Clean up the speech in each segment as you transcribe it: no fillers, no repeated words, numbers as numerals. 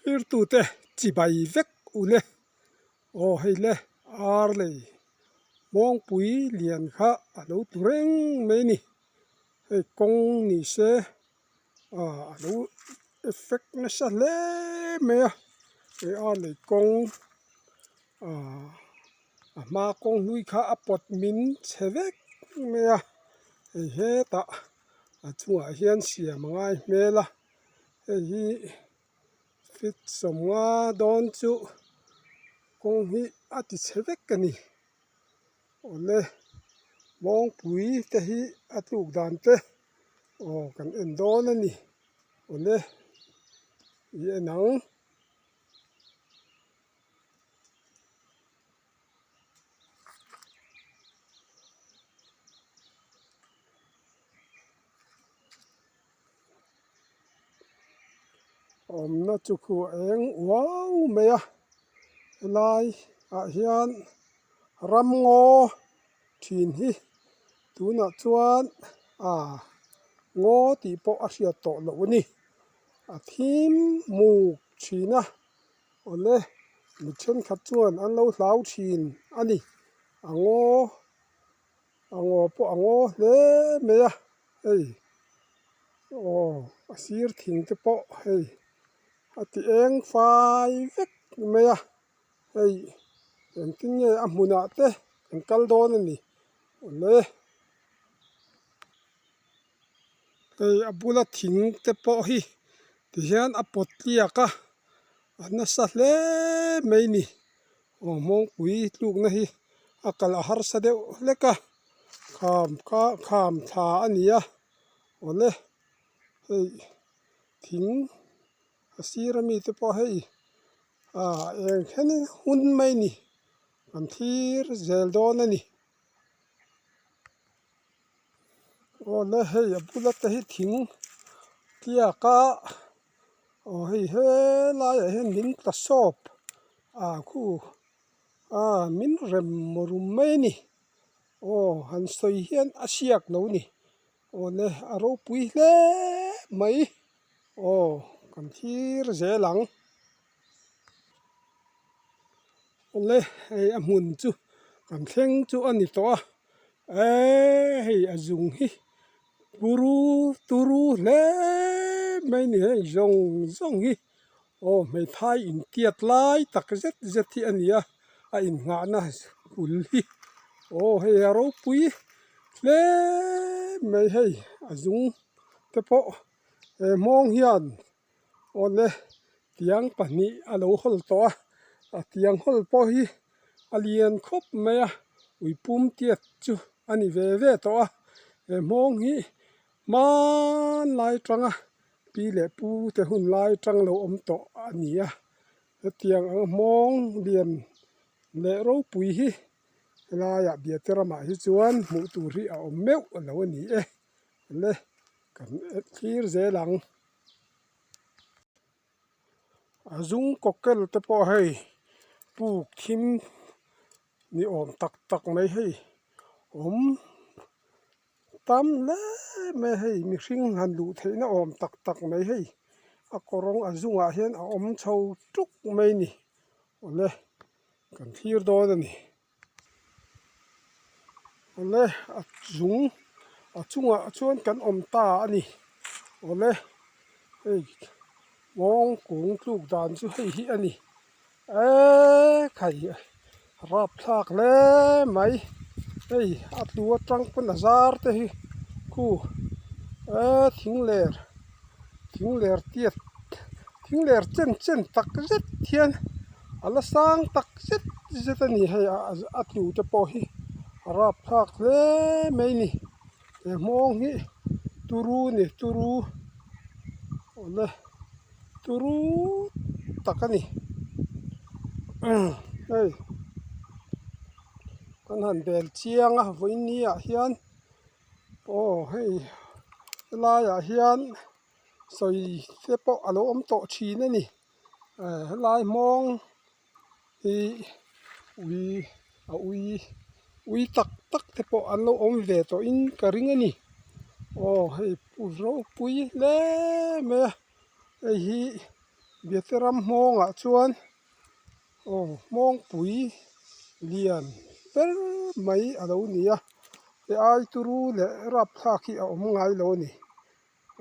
Thlirtute chibai vek u le. Aw hei le ar lei mawngpui lian kha a lo tlu reng mai a ni. Hei kawng ni se ah a lo effect nasa hle mai a hei ar lei kawng ah a hma kawng hlui kha a pawt min chhe vek mai a hei hetah a chungah hian siam a ngai hmel a hei hi feet sawmnga dawn chu kawng hi a ti chhe vek a ni awle mawngpui te hi a tluk dan te aw kan en dawn a ni awle i en ang. Awmna chu khu a eng uau mai a helai ah hian ramngaw thin hi tunah chuan ah ngaw tih pawh a hriat tawh loh a ni a thim muk thin a awle mi thenkhat chuan an lo hlau thin a ni a ngaw. A ngaw pawh a ngaw hle mai a hei aw a sir thing te pawh hei a ti eng fai vek mai a hei engtin nge a hmunah te kan kal dawn a ni awle hei a bula thing te pawh hi tihian a pawt tliak a a nasa hle mai a ni. Aw hmawngpui tlukna hi a kalh a harsa deuh hlek a kham kha kham thla a ni a awle hei thing a sir ami te pawh hei ah eng thlen hun mai a ni kan thlir zel dawn a ni awle hei a bula te hi thing tliak a. Aw hei helaiah hian min tla sawp ah khu ah min rem rum mai a ni aw han sawi hian a siak lo a ni aw le a ropui hle mai aw kan thlir zel ang awle hei a hmun chu kan thleng chu a ni tawh a eee hei a zung hi. Turu turu hle mai ni hei zawng zawng hi aw hmeithai intiat lai tak zet zet hi a ni a a innghahna bul hi aw hei a ropui hle mai hei a zung te pawh he hmawng hian awle tiang pahnih a lo hawl tawh a a tiang hawl pawh hi a lian khawp mai a uipum tiat chu a ni ve ve tawh a he hmawng hi hmanlai tanga pi leh pu te hun lai tang lo awm tawh a ni a hetiang ang hmawng lian leh ropui hi helaiah biate ramah hi chuan hmuh tur hi a awm meuh lo a ni e le kan thlir zel ang. A zung kawkel te pawh hei puk thim ni awm tak tak mai hei awm tam hle mai a hei mihring han luh theihna awm tak tak mai hei a kawrawng a zungah hian a awm chho tuk mai a ni awle kan thlir dawn a ni. Awle a chung a chungah chuan kan awm ta a ni awle hei nghawng kung tluk dan chu hei hi a ni eee khai rapthlak hle mai hei a tlu atang pawn a zar te hi khu eee thing ler thing ler tiat thing ler chen chen tak zet hian a la sang tak zet zet a ni hei a tlu te pawh hi a rapthlak hle mai a ni he hmawng hi turu a ni turu awle turu tak a ni hei kan han bel chiang a vawiin ah hian aw hei helaiah hian sawi te pawh a lo awm tawh thin a ni. Helai hmawng hi ui a ui ui tak tak te pawh an lo awm ve tawh in ka ring a ni aw hei pu ropui hle mai a hei hi. Biate ram hmawngah chuan aw hmawngpui lian ber mai a lo ni a he ai turu leh rapthlak hi a awm ngai lo a ni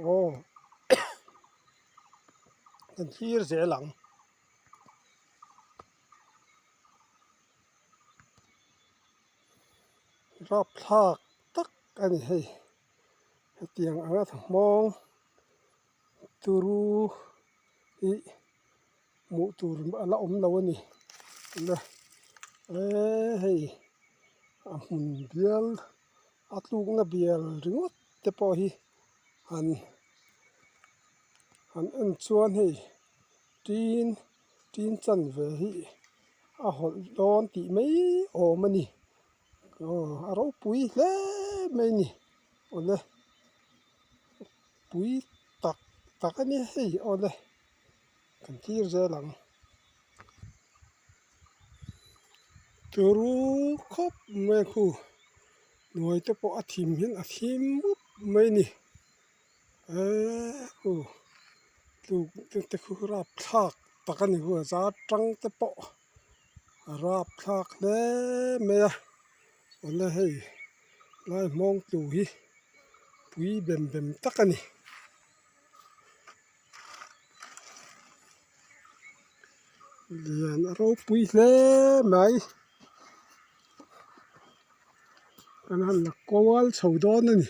aw kan thlir zel ang. Rapthlak tak a ni hei hetiang anga hmawng turu hi hmuh tur a la awm lo a ni le eee hei a hmun bial a tlukna bial ringawt te pawh hi han han en chuan hei tin tin chanve hi a hawlh dawn tih mai awm a ni aw a ropui hle mai a ni awle. Pui tak tak a ni hei awle kan thlir zel ang. Turu khawp mai khu hnuai te pawh a thim hian a thim mup mai a ni eee khu tluk te khu rapthlak tak a ni khu a zar tang te pawh a rapthlak hle mai a awle hei lai hmawng tlu hi. Pui bem bem tak a ni. Lian a ropui hle mai. Kan han la kual chho dawn a ni.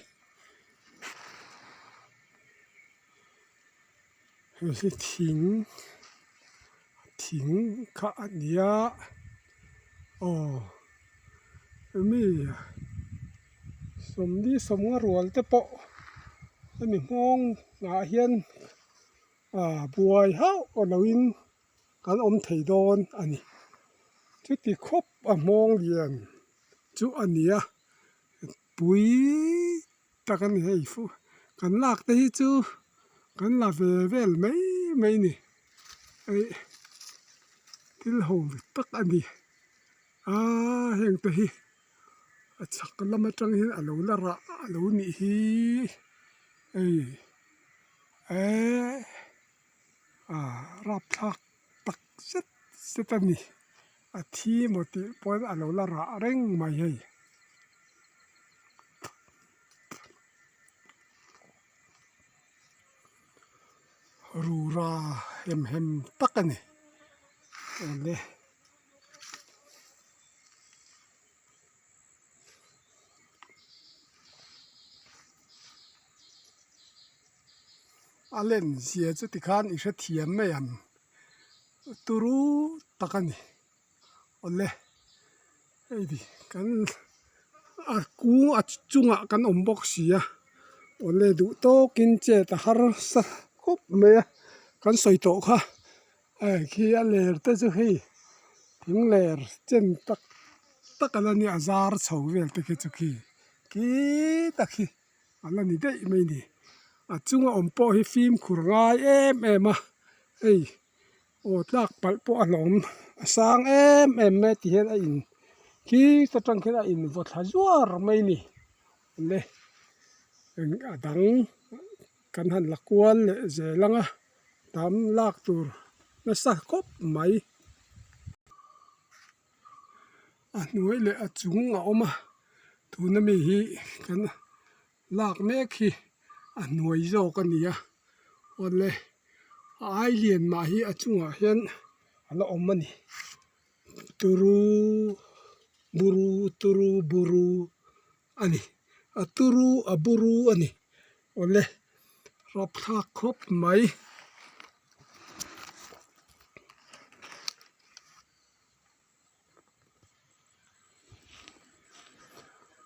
Hei hi thing thing kha a ni a aw mi sawmli sawmnga rual te pawh hemi nghawng ah hian ah buai hauh lo in kan awm thei dawn a ni chuti khawp a nghawng lian chu a ni a pui. Tak a ni hei fu kan lak te hi chu kan la ve vel mai mai a ni eih thil ho tak a ni aaa heng te hi a chhak lam atang hian a lo la rah a lo nih hi hei eee ah rapthlak tak zet zet a ni a thi maw tih pawn a lo la rah reng mai hei. Rura hem hem tak a ni awle. A len zia chu tikhan i hrethiam mai ang turu tak a ni. Awle hei kan a kung a chungah kan awm bawk si a awle duh tawkin chet a harsa khawp mai a kan sawi tawh kha hei khi a ler te chu hei thing ler chen tak tak a la nia a zar chho vel te khi chu khi khi tak hi a la ni daih mai a ni a chunga awm pawh hi fimkhur ngai em em a hei. Aw tlak palh pawh a hlawm a sang em em mai a ti hian a in khi ta tang khian a in vaw thla zuar mai a ni le eng a dang kan han la kual leh zel ang a tam lak tur nasa khawp mai a hnuai leh a chung a awm a tuna mi hi kan lak mek hi a hnuai zawk a ni a awle a ai lian mah hi a chungah hian a la awm a ni turu buru turu buru a ni a turu a buru a ni awle rapthlak khawp mai.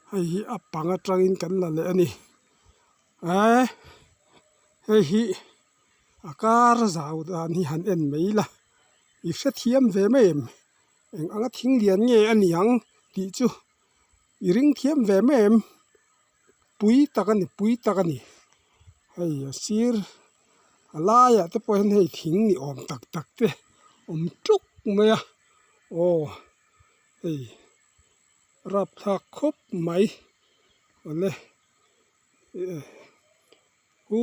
Hei hi a pang atangin kan la leh a ni eee hei hi a kar zau dan hi han en mai ila i hrethiam ve mai em eng anga thing lian nge a ni ang tih chu i ring thiam ve mai em pui tak a ni pui tak a ni hei a sir a laiah te pawh hian hei thing ni awm tak tak te awm tuk mai a aw hei rapthlak khawp mai awle eh khu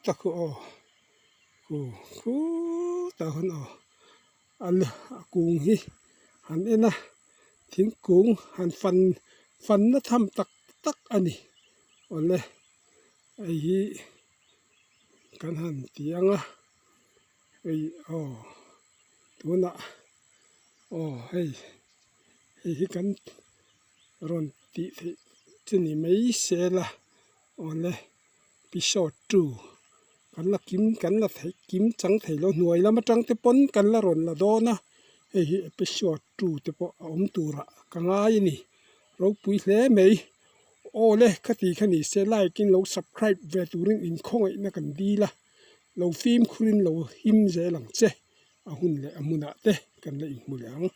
tak khu aw khu khu. tah khan aw a a kung hi han en a thingkung han fan fanna tham tak tak a ni awle hei hi kan han ti ang a hei aw tunah aw hei hei hi kan rawn tih theih chu ni mai se la awle episode 2 kan la kim kan la theih kim chang thei lo hnuai lam atang te pawn kan la rawn la dawn a hei hi episode 2 te pawh a awm turah ka ngai a ni ropui hle mai awle khati kha ni se like in lo subscribe ve turin inkhawngaihna kan dil a lo fimkhurin lo him zel ang che a hun leh a hmunah te kan la inhmu leh ang.